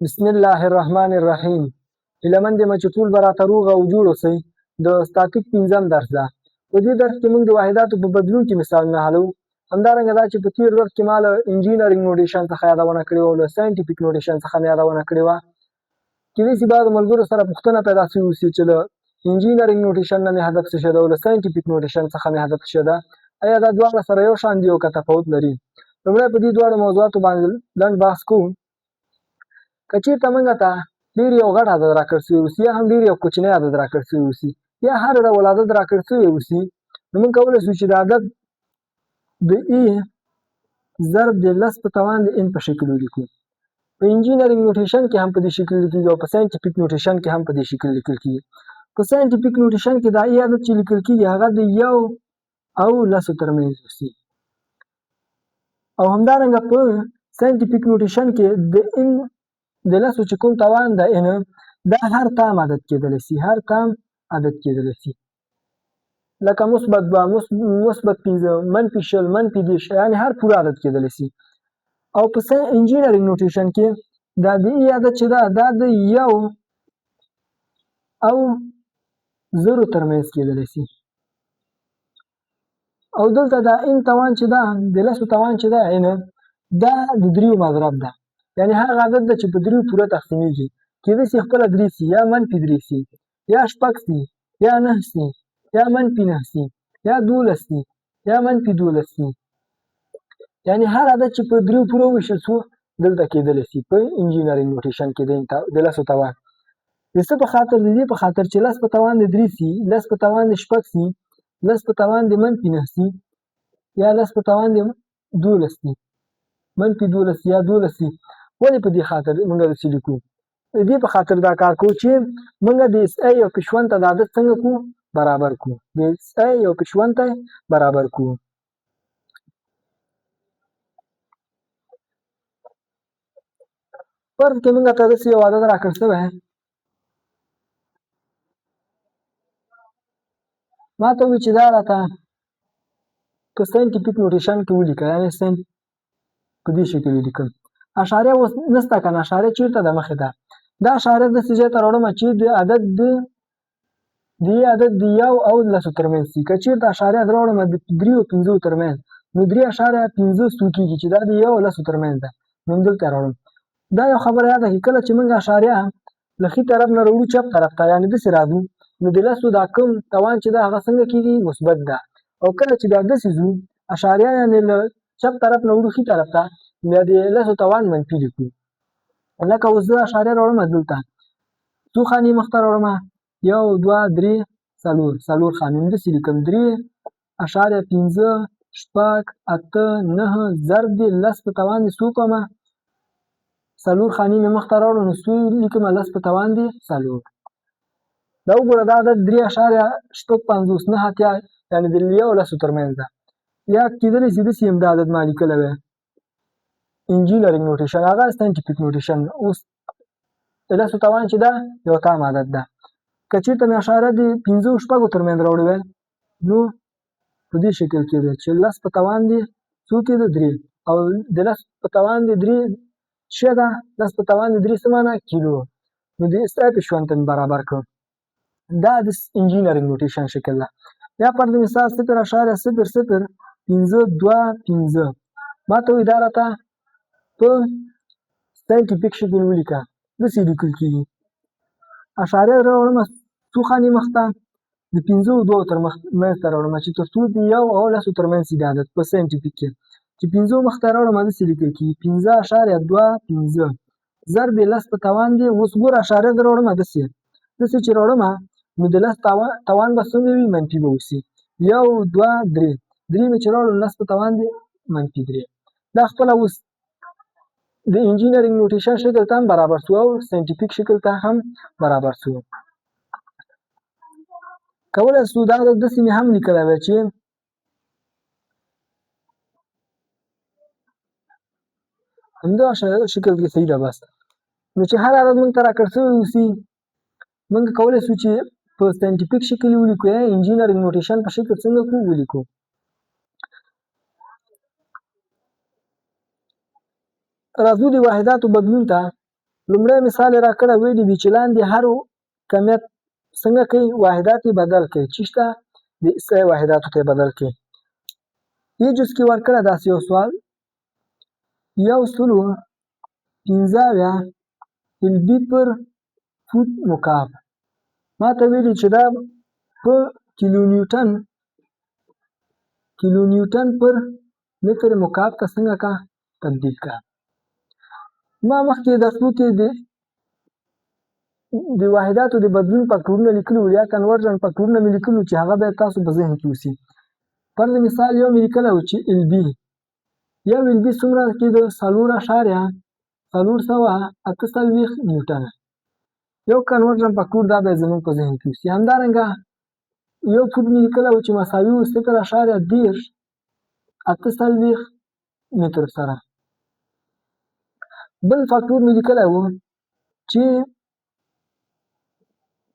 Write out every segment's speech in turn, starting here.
بسم الله الرحمن الرحیم. هیله مند یم چې ټول به راته روغ او جوړ اوسئ. د ستاتیک پنځم درس ده. په دې درس کې موږ د واحداتو په بدلون کې مثالونه حلوو. همدارنګه دا چې په تېر درس کې ما له engineering notation څخه یادونه کړې وه او له scientific notation څخه مې یادونه کړې وه. کېدای شي بعضو ملګرو سره پوښتنه پیدا شوې اوسي چې له engineering notation نه مې هدف څه شی ده او له scientific notation څخه مې هدف څه شی ده، ایا دا دواړه سره یو شان دي او که تفاوت لري؟ لومړی په دې دواړو موضوعاتو باندې لنډ بحث کوو. که چېرته موږ ته ډېر یو غټ عدد راکړ سوی اوسي یا هم ډېر یو کوچنی عدد راکړ سوی اوسي یا هر ډول عدد راکړ سوی اوسي، نو موږ کولی شو چې د عدد د ای ضرب د لس په توان د ان په شکل ولیکو. په engineering notation کې هم په دې شکل لیکل کېږي او په scientific notation کې هم په دې شکل لیکل کېږي. په scientific notation کې دا ای عدد چې لیکل کېږي هغه د یو او لسو ترمنځ اوسي، او همدارنګه په scientific notation کې د ان د لسو چې کوم توان ده ان، دا هر تام عدد کېدلی سي، هر تام عدد کېدلی سي، لکه مثبت دوه، مثبت پنځه، منفي 20، منفي 30، یعنې هر پوره عدد کېدلی سي. او په engineering notation کې دا د ای عدد چې ده دا د یو او زرو ترمنځ کېدلی سي، او دلته دا ان توان چې ده د لسو توان چې ده ان، دا د دریو مضرب ده، یعنې هغه عدد ده چې په دریو پوره تقسیمیږي. کېدای سي خپله درې سي یا منفي درې سي یا شپږ سي یا نهه سي یا منفي نهه سي یا 12 سي یا منفي 12 سي، یعنې هر عدد چې په دریو پوره وویشل سو دلته کېدلی سي په engineering notation کې د لسو توان. د څه په خاطر؟ د دې په خاطر چې لس په توان د درې سي، لس په توان د شپږ سي، لس په توان د منفي نهه سي یا لس په توان د 12 سي، منفي 12 یا 12 سي. ولې په دې خاطر موږ داسې لیکو؟ د دې په خاطر دا کار کوو چې موږ د اس ای او پیشوند ته دا عدد څنګه کړو؟ برابر کړو. د اس ای او پیشوند ته برابر کړو. فرض کې موږ ته داسې یو عدد راکړ سوی، ما ته ووایي چې دا راته په scientific notation کې ولیکه، یعنې ساین په دې شکل ولیکم. اشاریه اوس نسته که نه، اشاریه چېرته ده؟ مخې ته. دا اشاریه داسې ځای ته راوړم چې د عدد د دې عدد د یو او لسو ترمنځ سي. که چېرته اشاریه راوړم د دریو او پنځو ترمنځ، نو 3.5 څو کېږي چې دا د یو او لسو ترمنځ ده، نو همدلته راوړم. دا یو خبره یاده کړئ، کله چې موږ اشاریه له ښي طرف نه راوړو چپ طرف ته، یعنې داسې راځو، نو د لسو دا کوم توان چې ده هغه څنګه کېږي؟ مثبت ده. او کله چې بیا داسې ځو اشاریه یعنې له چپ طرف نه وړو ښي طرف ته، بیا د لسو توان منفي لیکو. لکه اوس زه اشاریه راوړم دلته څو خانې مخته راوړم؟ یو، دوه، درې، څلور، څلور خانې. نو داسې لیکم 3.5 6 8 9 ضرب د لس په توان د څو کومه؟ څلور خانې مې مخته راوړو، نو څو لیکم؟ لس په توان د څلور. دا وګوره، دا عدد 3.56 89، یعنې د یو لسو ترمنځ ده. یا کېدلی شي داسې هم دا عدد ما لیکلی وی، engineering notation، هغه scientific notation. اوس د لسو توان چې ده یو تام عدد ده. که چېرته مې اشاره د پنځو شپږو ترمنځ راوړې وی، نو په دې شکل کې ده چې لس په توان د څو کېده؟ درې. او د لس په توان د درې څه ده؟ لس په توان د درې څه معنا؟ کیلو. نو د اس ای پیشوند ته مې برابر کړو. دا د engineering notation شکل ده. یا فرض مثال 0.00525، ما ته وایي دا راته په scientific شکل ولیکه، داسې لیکل کېږي. اشاریه راوړم څو خانې مخته؟ د پنځو او دوو تر منځ ته راوړم چې تر څو د یو او لسو تر منځ سي د عدد په scientific کې. چې پنځو مخته راوړم داسې لیکل کېږي 5.25 ضرب لس په توان دی. اوس ګوره اشاریه زه راوړم داسې، داسې چې راوړم نو د لس توان به څومره وي؟ منفي به اوسي. یو، دوه، درې، درې مې چې راوړل لس په توان دی منفي درې. دا خپله اوس د engineering notation شکل ته هم برابر سو او scientific شکل ته هم برابر سو. کولی سو دا داسې مې هم لیکلی وی چې همدغه شکل کې صحیح ده بس. نو چې هر عدد موږ ته راکړ سوی اوسي، موږ کولی سو چې په scientific شکل یې ولیکو یا engineering notation په شکل څنګه کړو ولیکو. راځو د واحداتو بدلون ته. لومړی مثال یې راکړی، ویلي دي چې لاندې هر کمیت څنګه کوي، واحدات یې بدل کړئ. چې شته د اس آی واحداتو ته یې بدل کړئ. یې جز کې ورکړی داسې یو سوال، 175 ال بي پر فوت مکعب. ما ته ویلي چې دا په کیلو نیوټن پر متر مکعب ته څنګه کا تبدیل کا. ما مخکې درسو کې د واحداتو د بدلون فاکتورونه لیکلي وو یا conversion فاکتورونه مې لیکلي وو چې هغه باید تاسو په ذهن کې اوسي. فرض مثال یو مې لیکلی و چې ال بي، یو ال بي څومره کېده؟ 4.448 نیوټنه. یو conversion فاکتور دا باید زموږ په ذهن کې اوسي. همدارنګه یو فوټ مې لیکلی و چې مساوي و 0.3048 متر سره. بل فاکتور مې لیکلی و چې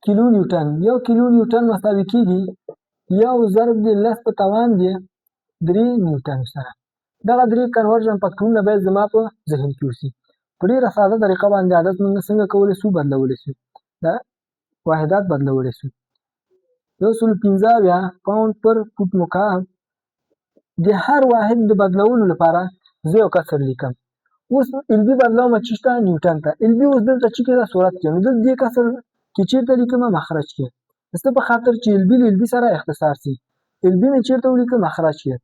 کیلو نیوټن، یو کیلو نیوټن مساوي کېږي یو ضرب د لس په توان د درې نیوټن سره. دغه درې conversion فاکتورونه باید زما په ذهن کې اوسي. په ډېره ساده طریقه باندې عدد موږ څنګه کولی سو بدلولی سو، دا واحدات بدلولی سو. 175 پاونډ پر فوټ مکعب د هر واحد د بدلولو لپاره زه یو کسر لیکم. اوس ال بي بدلوم چې شته نیوټن ته، ال بي اوس دلته چې کېده صورت کې، نو دلته دې کسر کې چېرته لیکم؟ مخرج کې. د څه په خاطر چې ال بي له ال بي سره اختصار سي. ال بي مې چېرته ولیکم؟ مخرج کې.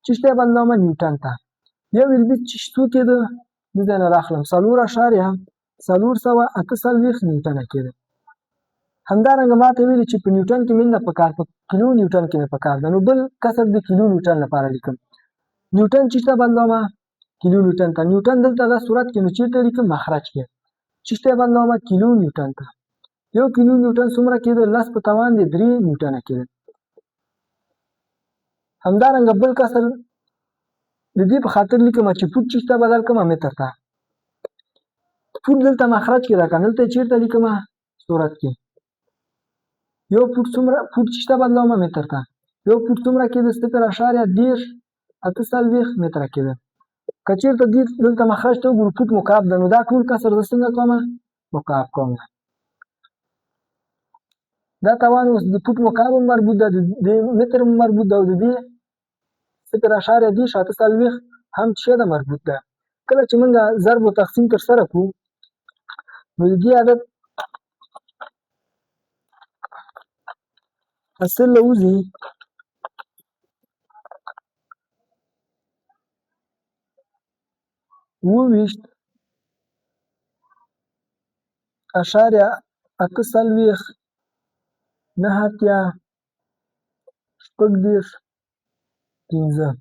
چې شته بدلوم نیوټن ته. یو ال بي چې څو کېده؟ د ځای نه راخلم 4.448 نیوټنه کېده. همدارنګه ما ته ویلي چې په نیوټن کې مې نه پکار، په کیلو نیوټن کې مې پکار ده، نو بل کسر د کیلو نیوټن لپاره لیکم. نیوټن چې ته بدلوم کیلو نیوټن ته، نیوټن دلته د صورت کې، نو چېرته لیکم؟ مخرج کې. چې ته بدلوم کیلو نیوټن ته. یو کیلو نیوټن څومره کېده؟ لس په توان د درې نیوټنه کېده. همدارنګه بل کسر د دې په خاطر لیکم چې فوټ چې ته بدل کړم متر ته. فوټ دلته مخرج کې ده که دلته چېرته لیکم؟ صورت کې. یو فوټ څومره، فوټ چې ته بدلوم متر ته، یو فوټ څومره کېده؟ 0.3048 متره کېده. که چېرته دې دلته مخرج ته وګورو فوټ مکعب ده، نو دا ټول کسر زه څنګه کوم؟ مکعب کوم. دا توان اوس د فوټ مکعب هم مربوط ده، د متر هم مربوط ده، او د دې 0.3048 هم څه ده مربوط ده. کله چې موږ ضرب و تقسیم ترسره کړو نو د دې عدد حاصل له وځي 27.48 89 36 5.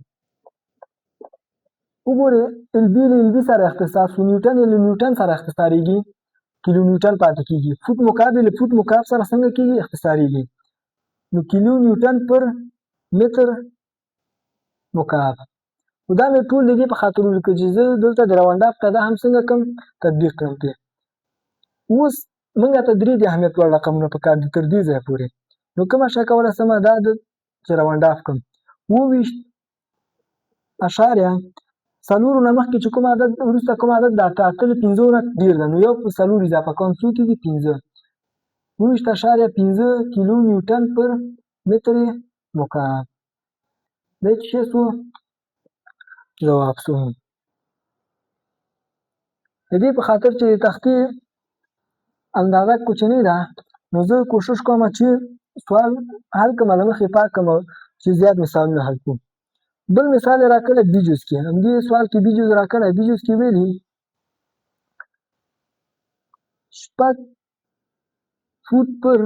وګورئ ال بي له ال بي سره اختصار سو، نیوټن یې له نیوټن سره اختصارېږي، کیلو نیوټن پاتې کېږي. فوټ مکعب یې له فوټ مکعب سره څنګه کېږي؟ اختصارېږي. نو کیلو نیوټن پر متر مکعب. نو دا مې ټول د دې په خاطر ولیکل چې زه دلته د round off قاعده هم څنګه کړم تطبیق کړم پرې. اوس موږ ته درې د اهمیت وړ رقمونه پکار دي تر دې ځایه پورې. نو کومه شی کولی سم دا د چې round off کړم 27.4 نه مخکې چې کوم عدد وروسته کوم عدد د اته، اته له پنځو نه ډېر ده، نو یو په څلور اضافه کوم څو کېږي؟ پنځه. 27.5 کیلو نیوټن پر متر مکعب دا چې سو ځواب سو. د دې په خاطر چې د تختې اندازه کوچنۍ ده نو زه کوشش کوم چې سوال حل کړم له مخې پاک کړم چې زیات مثالونه حل کړو. بل مثال یې راکړی بي جز کې، همدې سوال کې بي جز راکړی. بي جز کې ویلي 6 فوټ پر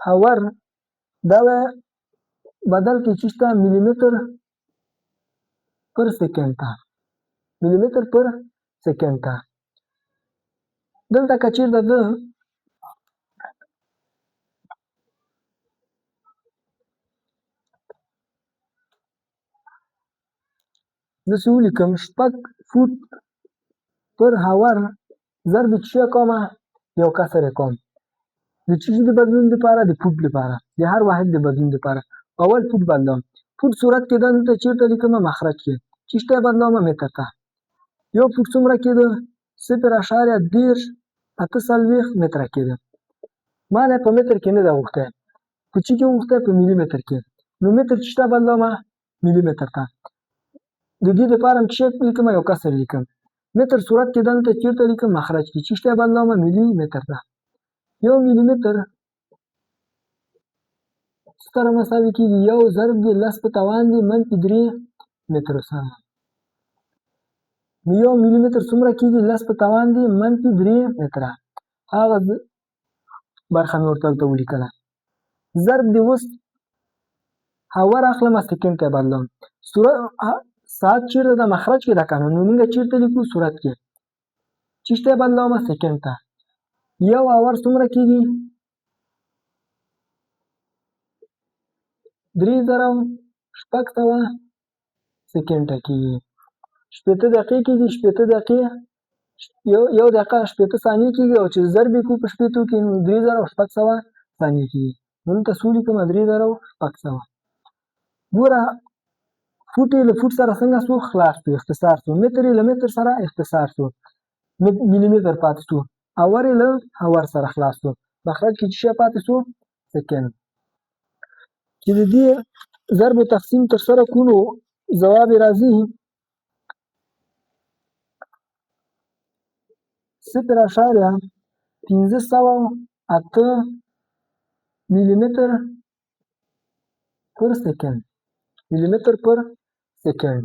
هاور دا بدل کې چې شته میلیمتر پر سیکنډ ته، میلیمتر پر سیکنډ ته. دلته که چېرته زه داسې ولیکم 6 فوټ پر هاور ضرب چې کوم یو کسر یې کوم د چیز د بدلون لپاره، د فوټ لپاره، د هر واحد د بدلون لپاره اول فوټ بدلوم. فوټ صورت کې دلته چېرته لیکم؟ مخرج کې. چې شته بدلوم متر ته. یو فوټ څومره کېده؟ 0.3048 متره کېده. ما نه په متر کې نه ده غوښتی، په چې کې غوښتی؟ په ملي متر کې. نو متر چې ته بدلوم ملي متر ته، د دې دپاره هم چې لیکم یو کسر لیکم. متر صورت کې دلته چېرته لیکم؟ مخرج کې. چې ته بدلوم ملي متر ته. یو ملي متر سره مساوي کېږي یو ضرب د لس په توان د منفي درې مترو سره. نو یو ملي متر څومره کېږي؟ لس په توان د منفي درې متره. هغه برخه مې ورته دلته ولیکله. ضرب د اوس hour اخلم سیکنډ ته بدلوم. ساعت چېرته ده؟ مخرج کې ده که نه، نو موږ چېرته لیکو؟ صورت کې. چېرته یې بدلوم؟ سیکنډ ته. یو hour څومره کېږي؟ 3600 سیکنډه کېږي. 60 دقیقې کېږي، 60 دقیقې یو دقیقه 60 ثانیې کېږي، او چې ضرب یې کړو په شپېتو کې نو 3600 ثانیې کېږي. نو دلته څو لیکم؟ 3600. ګوره فوټ یې له فوټ سره څنګه سو؟ خلاص سو، اختصار سو. متر یې له متر سره اختصار سو، ملي متر پاتې سو. hour یې له hour سره خلاص سو. مخرج کې څه شی پاتې سو؟ سیکنډ. چې د دې ضرب و تقسیم تر سره کړو نو ځواب یې راځي 0.508 ملي متر پر سیکنډ، ملي متر پر سیکنډ.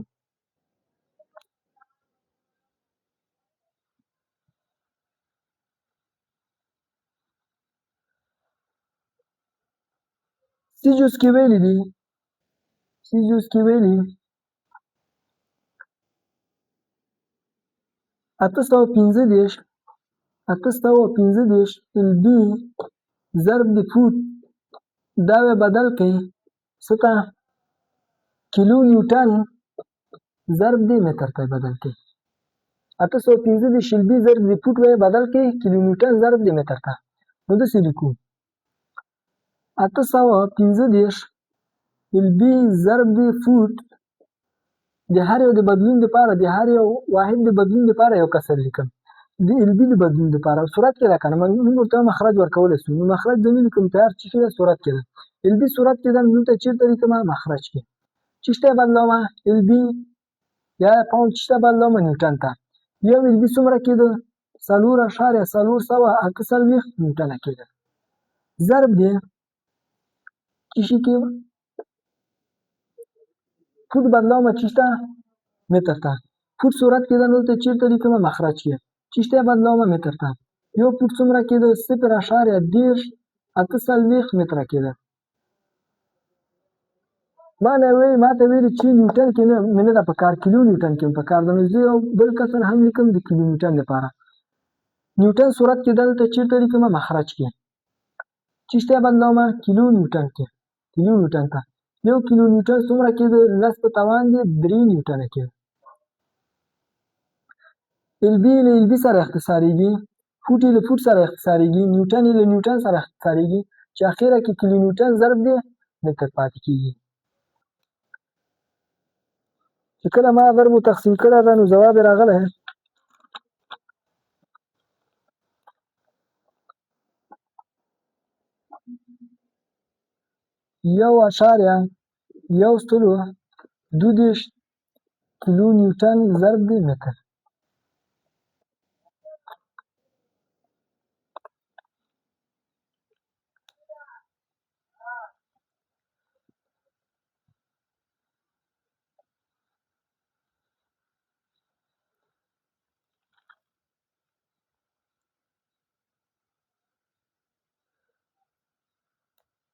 سی جز کې ویلي دي، سی جز کې ویلي 835، 835 lb ضرب د فوټ، دا به بدل کړئ څه ته؟ کیلو نیوټن ضرب د متر ته بدل کړئ. 835 lb ضرب د فوټ به بدل کړئ کیلو نیوټن ضرب د متر ته. نو داسې لیکو 835 lb ضرب د فوټ، د هر یو د بدلون دپاره، د هر یو واحد د بدلون دپاره یو کسر لیکم، د lb د بدلون دپاره. صورت کې ده که نه، موږ ورته مخرج ورکولی سو. نو مخرج زه نه لیکم، تیار څه شي ده؟ صورت کې ده. lb صورت کې ده، نو دلته چېرته لیکم؟ مخرج کې. څه شی بدلوم؟ lb یا پاونډ څه شی بدلوم؟ نیوټن ته. یو lb څومره کېده؟ 4.448 نیوټنه کېده. ضرب دی څه شي کې؟ فوټ بدلوم څه ته؟ متر ته. فوټ صورت کې ده، نو دلته چېرته لیکم؟ مخرج کې. څه شی بدلوم؟ متر ته. یو فوټ څومره کېده؟ 0.3048 متره کېده. ما نه وی، ما ته ویلي چې نیوټن کې نه مې نه ده په کار، کیلو نیوټن کې مې په کار ده. نو زه یو بل کسر هم لیکم د کیلو نیوټن لپاره. نیوټن صورت کې دلته چېرته لیکم؟ مخرج کې. څه شی بدلوم؟ کیلو نیوټن کې، کیلو نیوټن ته. یو کیلو نیوټن څومره کېده؟ لس په توان د درې نیوټنه کېده. lb له lb سره اختصارېږي، فوټ یې له فوټ سره اختصارېږي، نیوټن یې له نیوټن سره اختصارېږي، چې اخره کې کیلو نیوټن ضرب دی متر پاتې کېږي. چې کله ما ضرب و تقسیم کړی ده نو ځواب یې راغلی 1.132 کیلو نیوټن ضرب دی متر.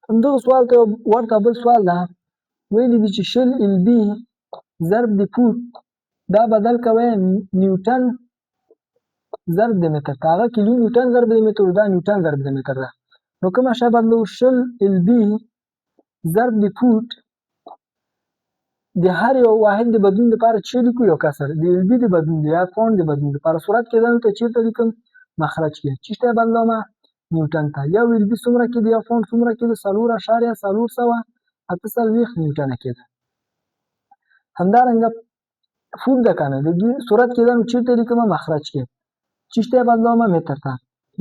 همدغه سوال ته ورته بل سوال ده. ویلي دي چې 20 lb ضرب د فوټ دا بدل کوی نیوټن ضرب د متر ته. هغه کیلو نیوټن ضرب د متر، دا نیوټن ضرب د متر ده. نو کومه شی بدلو؟ 20 lb ضرب د فوټ، د هر یو واحد د بدلون لپاره چې لیکو یو کسر، د lb د بدلون یا پاونډ د بدلون لپاره. صورت کې ده دلته چېرته لیکم؟ مخرج کې. څه شی بدلوم؟ نیوټن ته. یو lb څومره کېده؟ یو پاونډ څومره کېده؟ 4.448 نیوټنه کېده. همدارنګه فوټ ده که نه، د دې صورت کې ده نو چېرته لیکم؟ مخرج کې. چی ته بدلوم؟ متر ته.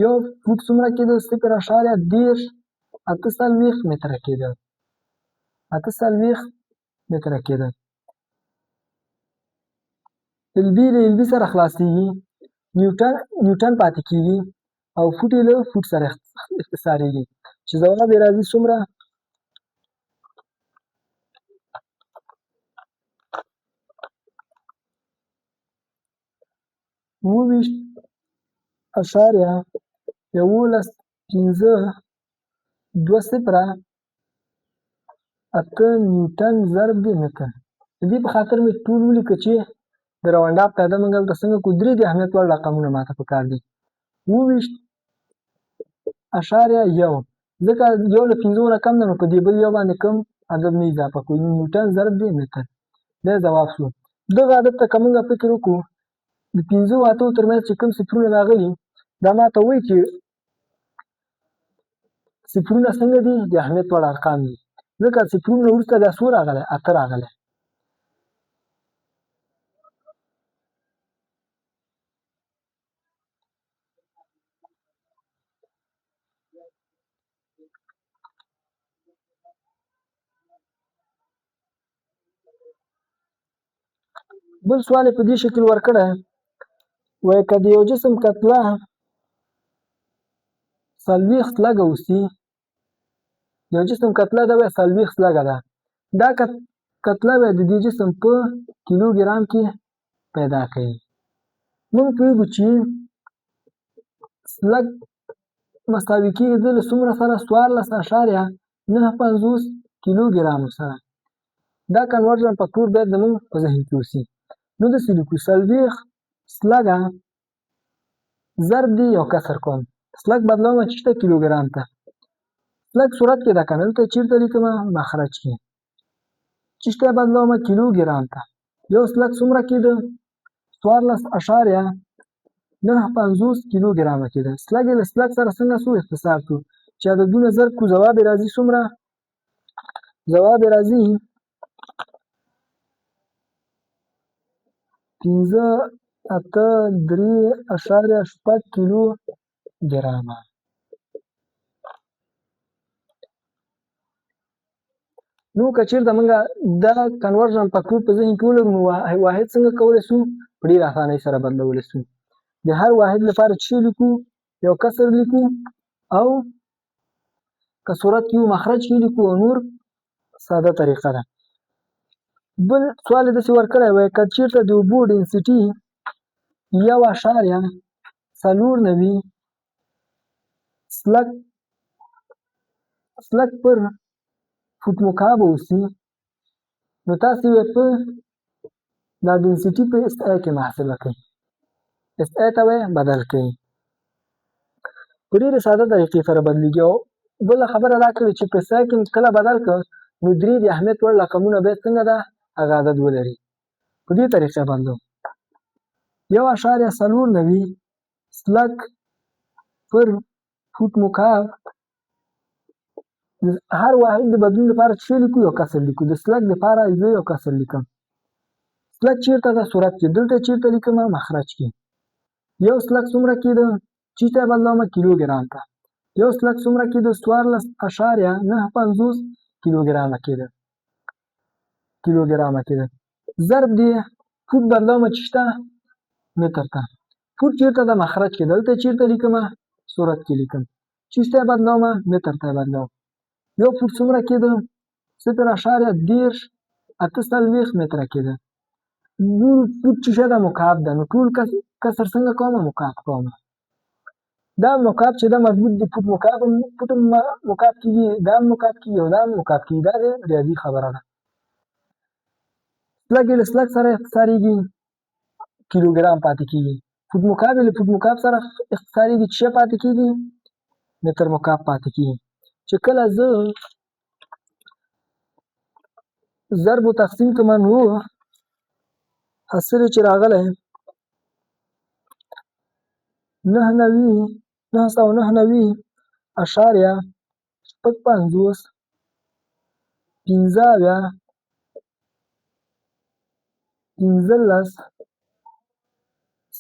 یو فوټ څومره کېده؟ 0.3048 متره کېده، 48 متره کېده. ال بي له ال بي سره خلاصېږي، نیوټن پاتې کېږي او فوټ یې له فوټ سره اختصارېږي چې ځواب یې راځي څومره؟ 27.115208 نیوټن ضرب د متر. د دې په خاطر مې ټول ولیکه چې د round off قاعده موږ دلته څنګه کړو. درې د اهمیت وړ رقمونه ماته پکار دي. 27.1، ځکه یو له پنځو نه کم ده نو په دې بل یو باندې کم عدد نه اضافه کوو. نیوټن ضرب د متر دا ځواب شو. دغه عدد ته که موږ فکر وکړو د پنځو اتو ترمنځ چې کوم صفرونه راغلي دا ماته وایي چې صفرونه څنګه دي؟ د اهمیت وړ ارقام دي، ځکه صفرونه وروسته بیا څو راغلی؟ اته راغلی. بل سوال یې په دې شکل ورکړی، وایي که د یو جسم کتله 40 لګه اوسي، یو جسم کتله ده وایي 40 لګه ده، دا کتله وایي د دې جسم په کیلوګرام کې پیدا کوي. موږ پوهېږو چې سلګ مساوي کېږي د له څومره سره؟ 14.59 کیلوګرامو سره. دا conversion factor باید زموږ په ذهن کې اوسي. نو داسې لیکو 40 سلګه ضرب دی یو کسر کوم، سلګ بدلوم چې ته کیلوګرام ته. سلګ صورت کې ده که نه، دلته چېرته لیکم؟ مخرج کې. چې ته بدلوم کیلوګرام ته. یو سلګ څومره کېده؟ 14.59 کیلوګرامه کېده. سلګ یې له سلګ سره څنګه سو؟ اختصار کړو چې عددونه ضرب کړو، ځواب یې راځي څومره؟ ځواب یې راځي 583.6 کیلو ګرامه. نو که چېرته موږ دا conversion factor په ذهن کې ولرو نو واحد څنګه کولی سو؟ په ډېره اسانۍ سره بدلولی سو. د هر واحد لپاره چې لیکو؟ یو کسر لیکو او که صورت کې مخرج کې لیکو او نور ساده طریقه ده. بل سوال یې داسې ورکړی، وایي که چېرته د اوبو density 1.94 سلک پر فوټ مکعب اوسي، نو تاسې یې په دا density په اس ای کې محاسبه کړئ، اس ای ته یې بدل کړئ. په ډېرې ساده طریقې سره بدلېږي. او بله خبره دا کړې چې په اس ای کې کله بدل کړ نو درې د اهمیت وړ رقمونه باید څنګه ده هغه عدد ولري. په دې طریقه بدلو 1.94 سلک پر فوټ مکعب. هر واحد د بدلون لپاره څه لیکو؟ یو کسر لیکو. د سلک لپاره زه یو کسر لیکم. سلک چېرته ده؟ صورت کې. دلته چېرته لیکم؟ مخرج کې. یو سلک څومره کېده؟ چېرته یې بدلوم؟ کیلوګرام ته. یو سلک څومره کېده؟ 14.59 کیلوګرامه کېده، کیلوګرامه کېده. ضرب دی فوټ بدلوم چې شته متر ته. فوټ چېرته ده؟ مخرج کې. دلته چېرته لیکم؟ صورت کې لیکم. چې ته یې بدلوم؟ متر ته یې بدلوم. یو فوټ څومره کېده؟ 0.3048 متره کېده. نور فوټ چې ده مکعب ده، نو ټول کسر څنګه کوم؟ مکعب کوم. دا مکعب چې ده مربوط دی فوټ مکعب، فوټ مکعب کېږي، دا هم مکعب کېږي او دا هم مکعب کېږي. دا د ریاضي خبره ده. سلګ یې له سلګ سره اختصارېږي، کیلوګرام پاتې کېږي. فوټ مکعب یې له فوټ مکعب سره اختصارېږي، چې پاتې کېږي؟ متر مکعب پاتې کېږي. چې کله زه ضرب و تقسیم کوم نو حاصل یې چې راغلی 999.56 75 15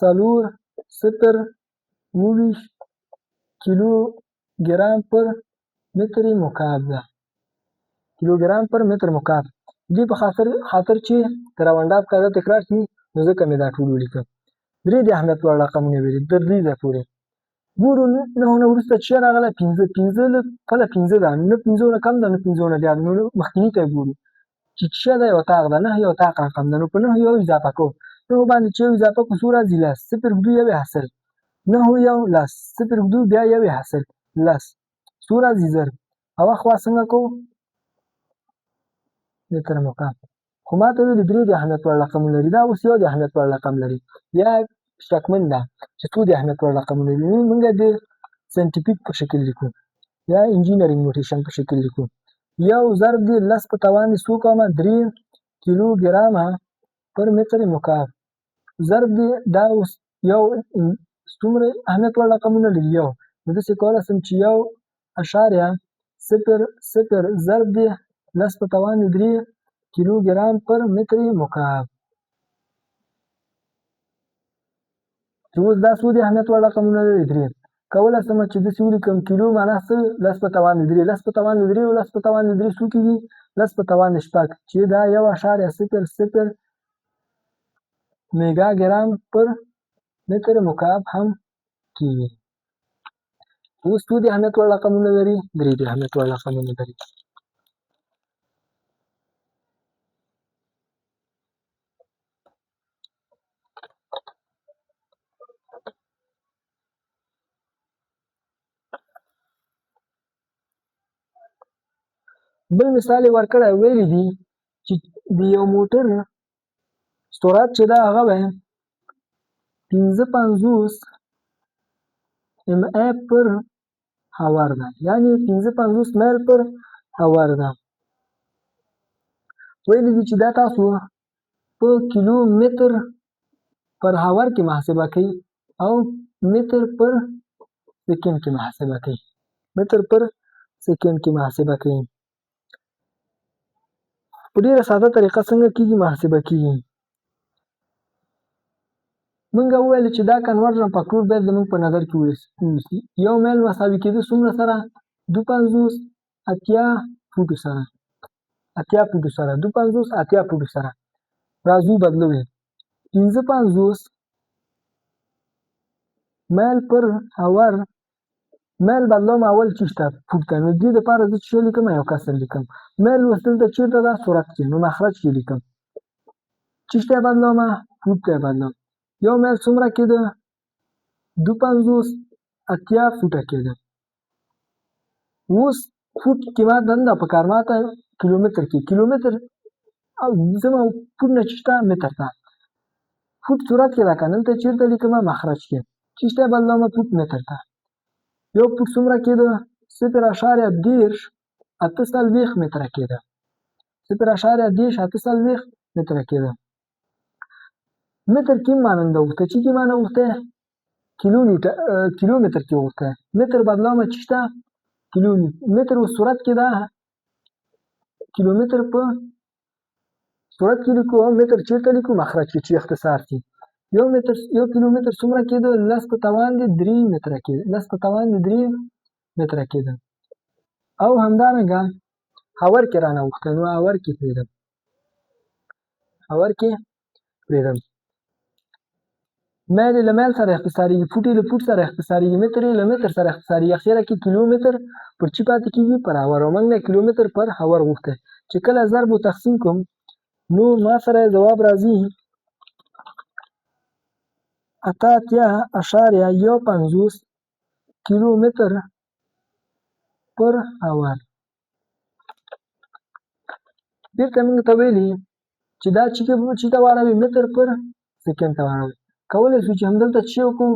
4 صفر 27 کیلو ګرام پر متر مکعب ده. کیلوګرام پر متر مکعب. دې په خاطر چې د راونډ اپ قاعده تکرار شي، نو ځکه مې دا ټول ولیکل. درې د اهمیت وړ رقمونه ویلي تر دې ځایه پورې. ګورو نهو نه وروسته چې راغله پنځه، پنځه له خپله پنځه ده، نه پنځو نه کم ده نه پنځو نه زیات، نو مخکیني ته ګورو چې څه ده، یو طاق ده، نه یو طاق رقم ده، نو په نهو یو اضافه کوو، نهو باندې چې یو اضافه کړو څو راځي؟ لس. صفر ږدو یو یې حاصل، نهو یو لس، صفر ږدو بیا یو یې حاصل لس، څو راځي؟ زر. او اخوا څنګه کوو؟ متر مکعب. خو ما ته ویلي درې د اهمیت وړ رقمونه لري، دا اوس یو د اهمیت وړ رقم لري، یا شکمن ده چې څو د اهمیت وړ رقمونه لري. نو موږ د ساینټیفیک په شکل لیکو یا انجینرینګ نوټیشن په شکل لیکو. یو ضرب د لس په توان څو کومه درې کیلو ګرامه پر متر مکعب ضرب د دا اوس یو څومره اهمیت وړ رقمونه لري؟ یو. نو داسې کولی شم چې یو اعشاریه صفر صفر ضرب د لس په توان درې کیلو ګرام پر متر مکعب. چې اوس دا څو د اهمیت وړ رقمونه لري؟ درې. کولی شم چې داسې ولیکم کیلو معنا څه؟ لس په توان درې، لس په توان درې او لس په توان درې څو کېږي؟ لس په توان شپږ، چې دا یو اعشاریه صفر صفر میګا ګرام پر متر مکعب هم کېږي. اوس څو د اهمیت وړ رقمونه لري؟ درې د اهمیت وړ رقمونه لري. بل مثال یې ورکړی، ویلي دي چې د یو موټر سرعت چې ده هغه وی 55 ام ای پر هاور ده، یعنی 55 میل پر هاور ده. ویلي دي چې دا تاسو په کیلو متر پر هاور کې محاسبه کوئ او متر پر سیکنډ کې محاسبه کوئ، متر پر سیکنډ کې محاسبه کوئ. په ډېره ساده طریقه څنګه کېږي محاسبه کېږي؟ موږ وویل چې دا کنورژن فاکتور باید زموږ په نظر کې ونیسي. یو میل مساوي کېده څومره سره؟ 52 80 فوټو سره، 80 فوټو سره، 52 80 فوټو سره. راځو بدلوي 55 میل پر هاور، میل بدلوم اول چې شته فوټ ته، نو دې دپاره زه څه لیکم؟ یو کسر لیکم. میل اوس دلته چېرته ده؟ سرعت کې، نو مخرج کې لیکم. چې شته بدلوم فوټ ته بدلوم. یو میل څومره کېده؟ 52 80 فوټه کېده. اوس فوټ کې ما دنده په کار، ما ته کیلومتر کې، کیلومتر او زما فوټ نه چې شته متر ته، فوټ سرعت کې ده که نه، دلته چېرته لیکم؟ مخرج کې. چې شته بدلوم فوټ متر ته. یو فوټ څومره کېده؟ 0.30 48 متره کېده، 0.30 48 متره کېده. متر کې ماننده وغوښته، چې کې معنی غوښته؟ کیلومتر کې وغوښته. متر بدلوم چې شته کیلومتر اوس سرعت کې ده، کیلومتر په سرعت کې لیکو او متر چېرته لیکو؟ مخرج کې چې اختصار شي. یو متر، یو کیلومتر څومره کېده؟ لس په توان د درې متره کېده، لس په توان د درې متره کېده. او همدارنګه هاور کې رانه وغوښته، نو هاور کې پرېږدم، هاور کې پرېږدم. میل یې له میل سره اختصارېږي، فوټ یې له فوټ سره اختصارېږي، متر یې له متر سره اختصارېږي. اخره کې کیلومتر پر چی پاتې کېږي؟ پر هاور. او موږ نه کیلومتر پر هاور غوښتی، چې کله ضرب و تقسیم کوم نو ما سره ځواب راځي 88.51 کیلومتر پر هاور. بیرته موږ ته ویلي چې دا چې ته واړوي متر پر سیکنډ ته واړوي. کولی شو چې همدلته څه وکړو؟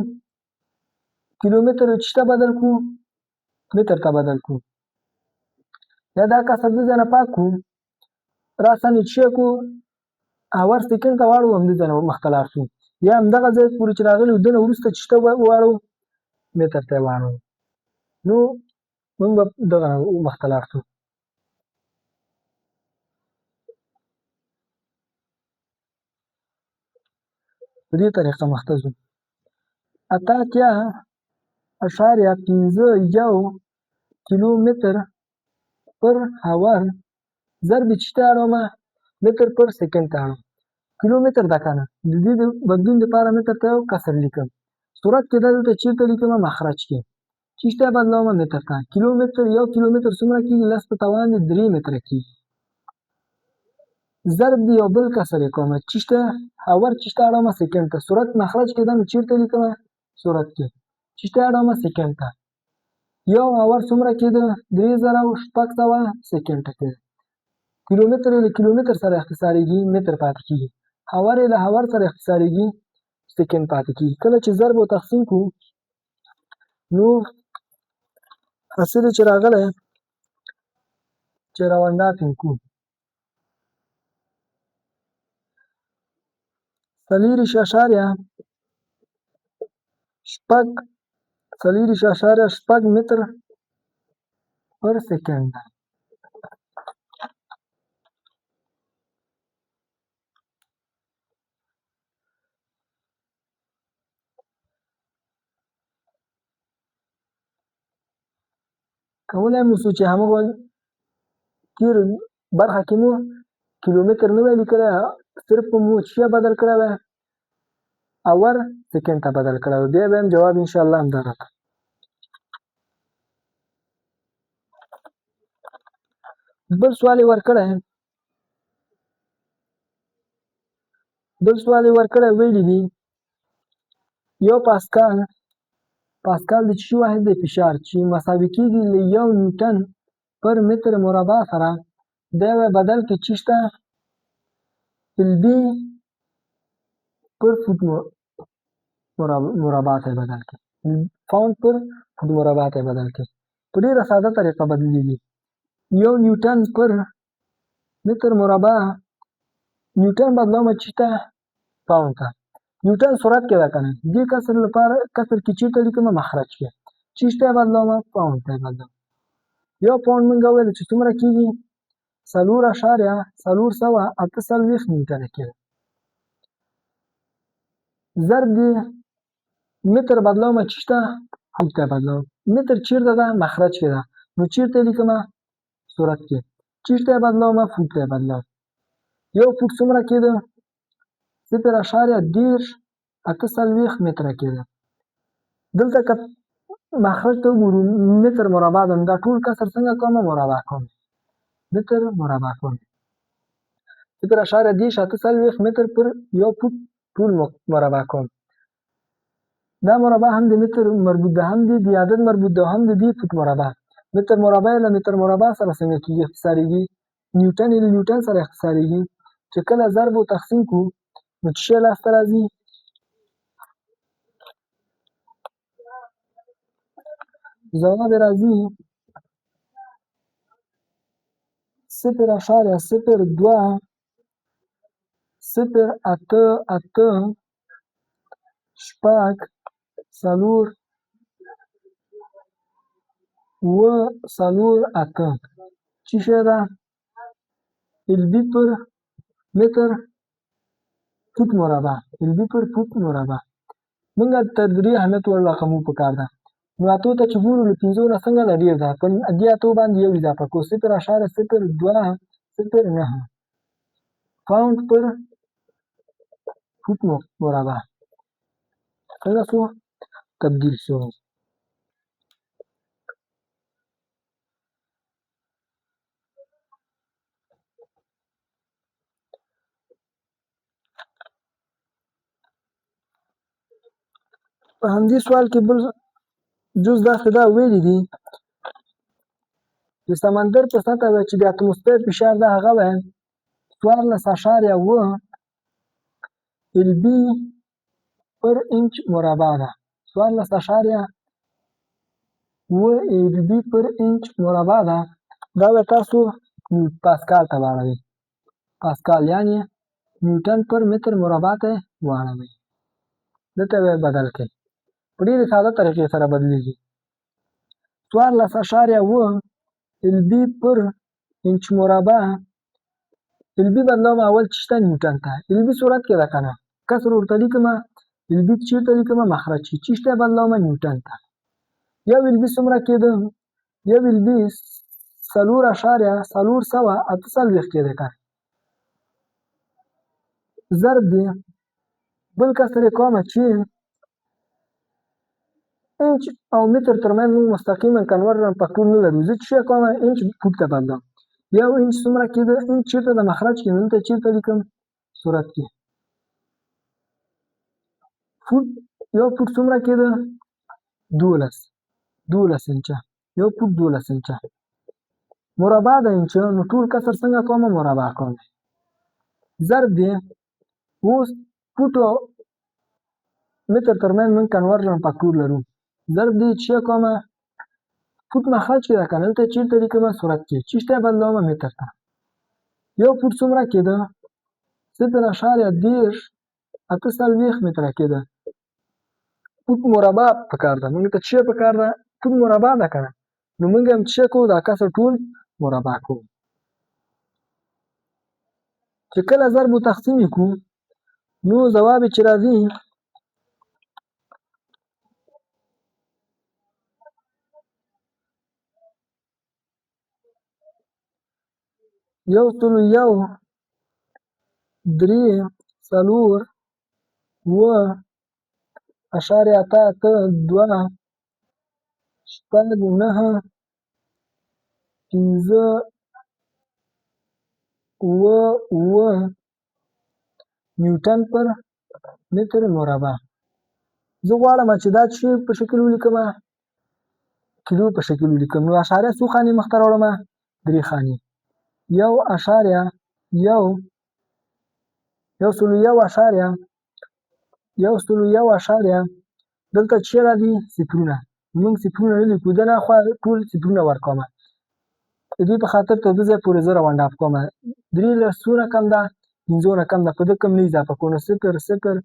کیلومتر چې ته بدل کړو متر ته بدل کړو، یا دا کسر د ځای نه پاک کړو، راساً یې څه کړو هاور سیکنډ ته واړو، همدې ځای نه مخته لاړ شو، یا همدغه ځای پورې چې راغلي وو دنه وروسته چې ته واړو متر ته یې واړو، نو موږ به دغه مخته لاړ شو. په دې طریقه مخته ځو. 88.51 کیلومتر پر هاور ضرب چې ته اړوم متر پر سیکنډ ته اړوم. کیلومتر ده که نه، د دې د بدلون دپاره متر ته یو کسر لیکم. سرعت کې دلته چېرته لیکم؟ مخرج کې. چې ته بدلوم متر ته. کیلومتر یو کیلومتر څومره کېږي؟ 10 په توان د 3 متره کېږي. ضرب د یو بل کسر یې کوم، چې ته هاور چې ته اړوم سیکنډ ته. سرعت مخرج کې ده نو چېرته لیکم؟ سرعت کې. چې ته اړوم سیکنډ ته. یو هاور څومره کېده؟ 3600 سیکنډ ته کېده. کیلومتر یې له کیلومتر سره اختصارېږي، متر پاتې کېږي. هاور یې له هاور سره اختصارېږي، سیکنډ پاتې کېږي. کله چې ضرب او تقسیم کړو نو حاصل یې چې راغلی چې راونډاف یې کړو 24.6، 24.6 متر پر سیکنډ ده. کولای مو سو چې همغه تېر برخه کې مو کیلومتر نه وای لیکلی، صرف مو څه بدل کړی وای، اور سیکنډ ته بدل کړی وای، بیا به هم جواب انشاءالله همدا راته. بل سوال یې ورکړی، ویلي دي یو پاسکال، پاسکال د څه واحد دی؟ فشار، چې مساوي کېږي له 1 نیوټن پر متر مربع سره. دا وایي بدل کې چې شته ال بي پر فوټ مربع ته بدل کړي، پاونډ پر فوټ مربع ته بدل کړي. په ډېره ساده طریقه بدلېږي. 1 نیوټن پر متر مربع، نیوټن بدلوم چې ته پاونډ ته. نیوټن سرعت کې ده که نه، دې کسر لپاره کسر کې چېرته لیکم؟ مخرج کې. چې ته بدلوم پاونډ ته بدلوم. یو پاونډ مونږ ویل چې څومره کېږي؟ 4.448 نیوټنه کېده. ضرب دې متر بدلوم چې ته فوټ ته بدلوم. متر چېرته ده؟ مخرج کې ده، نو چېرته لیکم؟ سرعت کې. چېرته بدلوم؟ فوټ ته بدلوم. یو فوټ څومره کېده؟ 0.3048 متره کېده. دلته که مخرج ته وګورو متر مربع ده، نو دا ټول کسر څنګه کوم؟ مربع کوم، متر مربع کوم. 0.3048 متر پر یو فوټ ټول مربع کوم. دا مربع هم د متر مربوط ده، هم د عدد مربوط ده، هم د دې فوټ مربع. متر مربع له متر مربع سره څنګه کېږي؟ اختصارېږي. نیوټن یې له نیوټن سره اختصارېږي. چې کله ضرب او تقسیم کړو نو څه شی لاسته راځي؟ ځواب یې راځي 0.02 0 8 8 6 4 7 4 8. څه شی ده؟ ال بي پر متر فوټ مربع، ال بي پر فوټ مربع. موږ ته درې اهمیت وړ رقمو پکار ده. نو اتو ته چې ګورو له پنځو نه څنګه ده؟ ډېر ده. په دې اتو باندې یو اضافه کوو، 0.0209 پاونډ پر فوټ مربع. څنګه سو؟ تبدیل سو. په همدې سوال کې بل جز داسې دا ویلي دي د سمندر په سطح وایي چې د اتموسفیر فشار ده هغه وایي 14.7 ال بي پر انچ مربع ده. 14.7 ال بي پر انچ مربع ده. دا به تاسو پاسکال ته واړوئ، پاسکال یعنی نیوټن پر متر مربع ته واړوئ، دلته به بدل کړئ. په ډېرې ساده طریقې سره بدلیږي. 14.7 ال بي پر انچ مربع، ال بي بدلوم اول چې شته نیوټن ته، ال بي سرعت کې ده که نه، کسر ورته لیکم، LB چېرته لیکم؟ مخرج کې. چیش ته بدلوم؟ نیوټن ته. یو LB څومره کېده؟ یو LB 4.448 کېده که ضرب دی بل کسر یې کوم چې انچ او متر ترمنځ موږ مستقیما conversion فاکتور نه لرو. زه چې کوم انچ فوټ ته بدلوم. یو انچ څومره کېده؟ انچ چېرته د مخرج کې، دلته چېرته لیکم؟ صورت کې. فوټ یو فوټ څومره کېده؟ 12 انچه. یو فوټ 12 انچه مربع د انچ، نو ټول کسر څنګه کوم؟ مربع کوم. ضرب دی اوس فوټ او متر ترمنځ موږ conversion فاکتور لرو. ضرب دی چې کوم فوټ مخرج کې ده که نه، دلته چېرته لیکم؟ صورت کې. چیش ته بدلوم؟ متر ته. یو فوټ څومره کېده؟ 0.3048 متره کېده. فوټ مربع پکار ده، موږ ته څه پکار ده؟ فوټ مربع ده که نه، نو موږ هم څه کوو؟ دا کسر ټول مربع کوو. چې کله ضرب و تقسیم یې کړو نو ځواب یې چې راځي 101 3 4 7 .8 8 2 6 9 5 7 7 نیوټن پر متر مربع. زه غواړم چې دا چې په شکل ولیکم، کیلو په شکل ولیکم. نو اشاریه څو خانې مخته راوړم؟ درې خانې. 1.1 101 101 دلته چې راځي صفرونه، موږ صفرونه نه لیکو، دا نه خوا ټول صفرونه ورکوم. د دې په خاطر تر دې ځای پورې زه round off کوم. درې له څونه کم ده؟ پنځو نه کم ده، په ده کم نه اضافه کوو. نو 0 0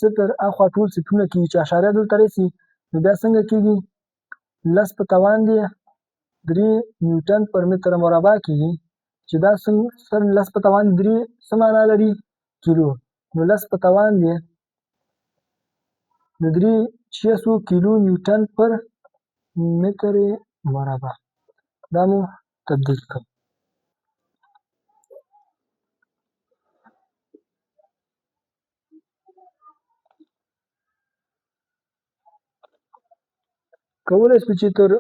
0 اخوا ټول صفرونه کېږي. چې اشاریه دلته راسي نو بیا څنګه کېږي؟ 10 په توان دی 3 نیوټن پر متر مربع کېږي. چې دا څنګه 10 په توان 3 څه معنا لري؟ کیلو. نو 10 په توان دی نو 3 600 کیلو نیوټن پر متر مربع. دا مو تبدیل کړ. کولی شو چې تر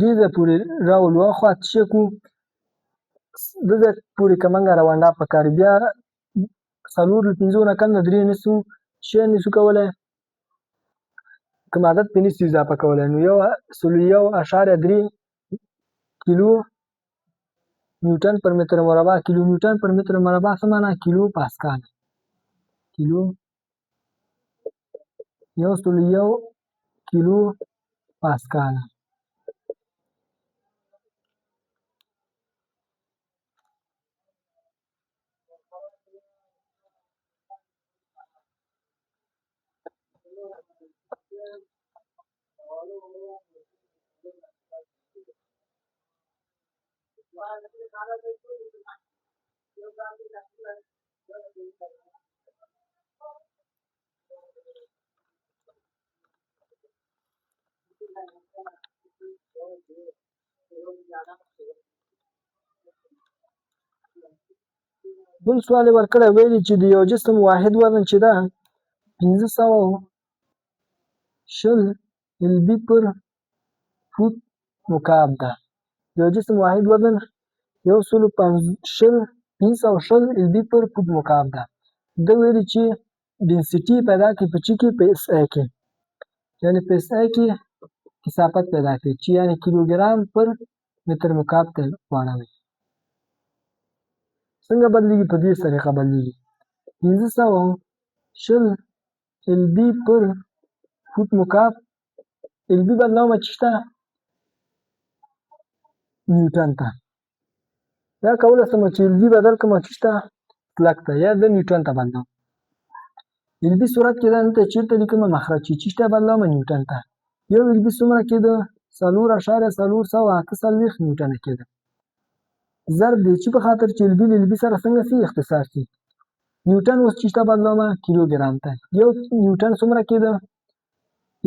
دې ځای پورې راولو، اخوا څه کړو دې ځای پورې که موږ round off پکار، بیا 4 له 5 نه کم ده، 3 نشو شی نشو کولی، کوم عدد پرې نشو اضافه کولی. نو 101.3 کیلو نیوټن پر متر مربع. کیلو نیوټن پر متر مربع څه معنا؟ کیلو پاسکال. کیلو 101 کیلو پاسکال. بل سوال یې ورکړی، ویلي چې د یو جسم واحد وزن چې ده 520 LB پر فوټ مکعب ده. یو جسم واحد وزن 520 LB پر فوټ مکعب ده. ده ویلي چې density پیدا کړي په چې کې؟ په SI کې، یعنې په SI کې کثافت پیدا کړي چې یعنې کیلوګرام پر متر مکعب ته واړوي. څنګه بدلیږي؟ په دې طریقه بدلیږي. 520 LB پر فوټ مکعب، LB بدلوم چې شته نیوټن ته، یا کولی شم چې LB بدل کړم چې شته سلک ته، یا د نیوټن ته بدلوم. LB صورت کې ده، دلته چېرته لیکم؟ مخرج چې چیش ته بدلوم؟ نیوټن ته. یو LB څومره کېده؟ 4.448 نیوټنه کېده. ضرب دی چې په خاطر چې LB له LB سره څنګه سي؟ اختصار سي. نیوټن اوس چې ته بدلوم کیلوګرام ته. یو نیوټن څومره کېده؟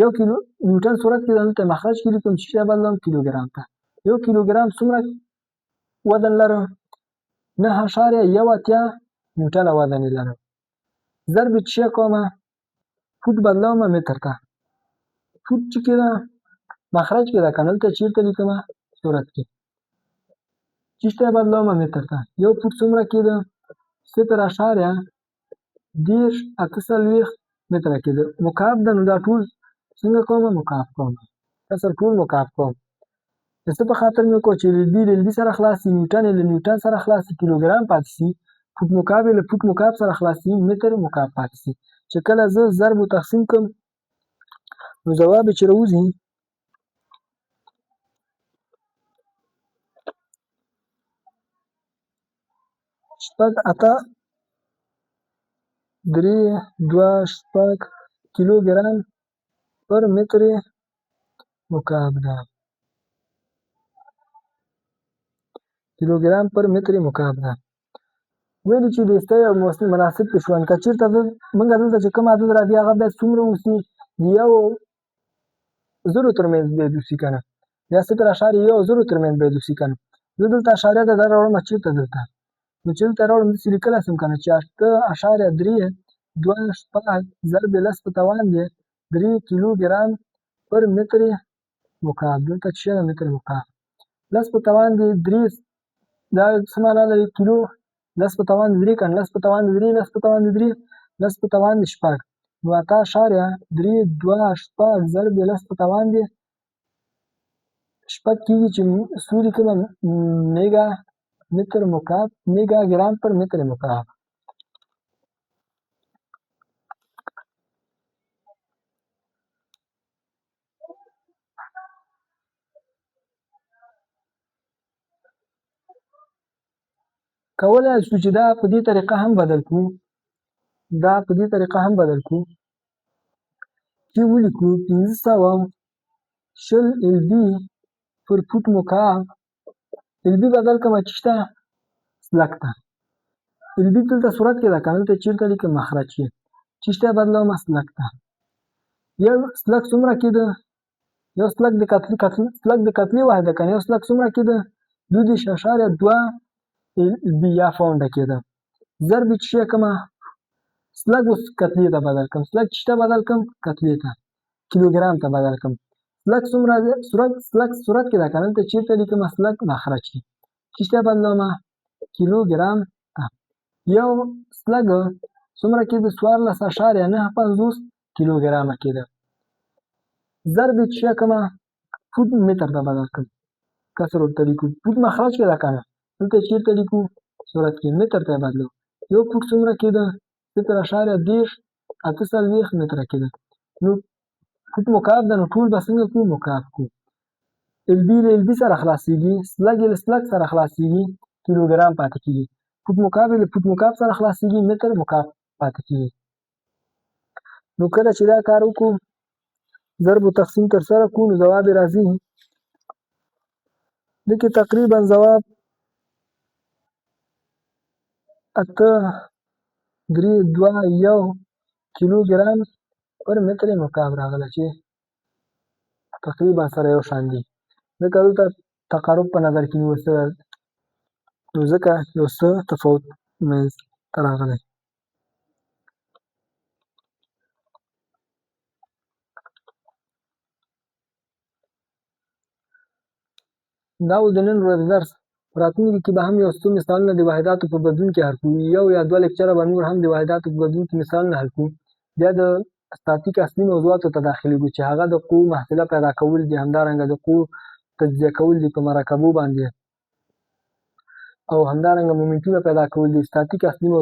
یو کیلو نیوټن صورت کې دلته مخرج کې لیکم چې ته بدلوم کیلوګرام ته. یو کیلوګرام څومره وزن لرم؟ 9.81 نیوټن وزن یې لرم. ضرب چې کومه فوټ بدلوم متر ته. فوټ چې کېده مخرج کې ده که نه، دلته چېرته لیکم صورت کې چې ته بدلوم متر ته. یو فوټ څومره کېده؟ 0.3048 متره کېده. مکعب ده نو دا ټول څنګه کوم؟ مکعب کوم، کسر ټول مکعب کوم. د څه په خاطر مې وکړو چې ال بي له ال بي سره خلاص سي، نیوټن یې له نیوټن سره خلاص سي، کیلوګرام پاتې سي، فوټ مکعب یې له فوټ مکعب سره خلاص سي، متر مکعب پاتې سي. چې کله زه ضرب و تقسیم کړم نو ځواب یې چې راوځي شپږ اته درې دوه شپږ کیلوګرام پر متر مکعب ده. کیلوګرام پر متر مکعب ده. ویلي چې د استوي او مناسب پېشوند، که چېرته موږ دلته چې کوم عدد راځي هغه باید څومره اوسي؟ د یو زرو ترمنځ باید اوسي که نه، یا 0.1 زرو ترمنځ باید اوسي که نه. زه دلته اشاریه ده دا راوړم چېرته دلته، نو چې دلته راوړم داسې لیکلی شم که نه چې 8.326 ضرب 10 په توان دی 3 کیلوګرام پر متر مکعب. دلته چې ده متر مکعب 10 په توان دی 3، دا څه معنا لري؟ کیلو 10 په توان 3 که نه، 10 په توان 3، 10 په توان 3، 10 په توان 6، نو 8.326 ضرب 10 په توان دی 6 کېږي چې څو لیکم؟ میګا متر مکعب، میګا ګرام پر متر مکعب. کولای شو چې دا په دې طریقه هم بدل کړو، دا په دې طریقه هم بدل کړو چې ولیکو 520 ال بي پر فوټ مکعب. ال بي بدل کړم چې شته سلک ته. ال بي دلته صورت کې ده که نه، دلته چېرته لیکم مخرج کې چې شته بدلوم سلک ته. یو سلک څومره کېده؟ یو سلک د کتلې، سلک د کتلې واحد ده که نه، یو سلک څومره کېده؟ 22.2 ال بي یا پاونډه کېده. ضرب چې شی کومه سلک اوس کتلې ته بدل کړم، سلک چې ته بدل کړم کتلې ته، کیلوګرام ته بدل کړم. سلک څومره دی؟ سلک صورت کې ده که نه، دلته چېرته لیکم سلک مخرج کې چې ته بدلوم کیلوګرام ته. یو سلک څومره کېده؟ 14.59 کیلوګرامه کېده. ضرب چې شی کومه فوټ متر ته بدل کړم، کسر ورته لیکو. فوټ مخرج کې ده که نه، دلته چېرته لیکو صورت کې متر ته یې بدلو. یو فوټ څومره کېده؟ 0.3048 متره کېده. نو فوټ مکعب ده نو ټول به څنګه کړو؟ مکعب کړو. ال بي له ال بي سره خلاصېږي، سلګ یې له سلګ سره خلاصېږي، کیلوګرام پاتې کېږي. فوټ مکعب یې له فوټ مکعب سره خلاصېږي، متر مکعب پاتې کېږي. نو کله چې دا کار وکړو، ضرب و تقسیم ترسره کړو، نو ځواب یې راځي دې کې تقریبا ځواب 8 3 2 1 کیلوګرام پر متر مکعب راغلی چې تقریبا سره یو شان دي. ځکه دلته تقارب په نظر کې نیول شوی، نو ځکه یو څه تفاوت منځ ته راغلی. دا و د نن ورځې درس. په راتلونکي کې به هم یو څو مثالونه د واحداتو په بدلون کې حل کړو. یو یا دوه لیکچره به نور هم د واحداتو په بدلون کې مثالونه حل کړو. بیا د استاتیک اصلي موضوعاتو ته داخلېږو چې هغه د قوو محصله پیدا کول دي، همدارنګه د قوو تجزیه کول دي په مرکبو باندې، او همدارنګه مومنټونه پیدا کول دي. استاتیک اصلي موضوع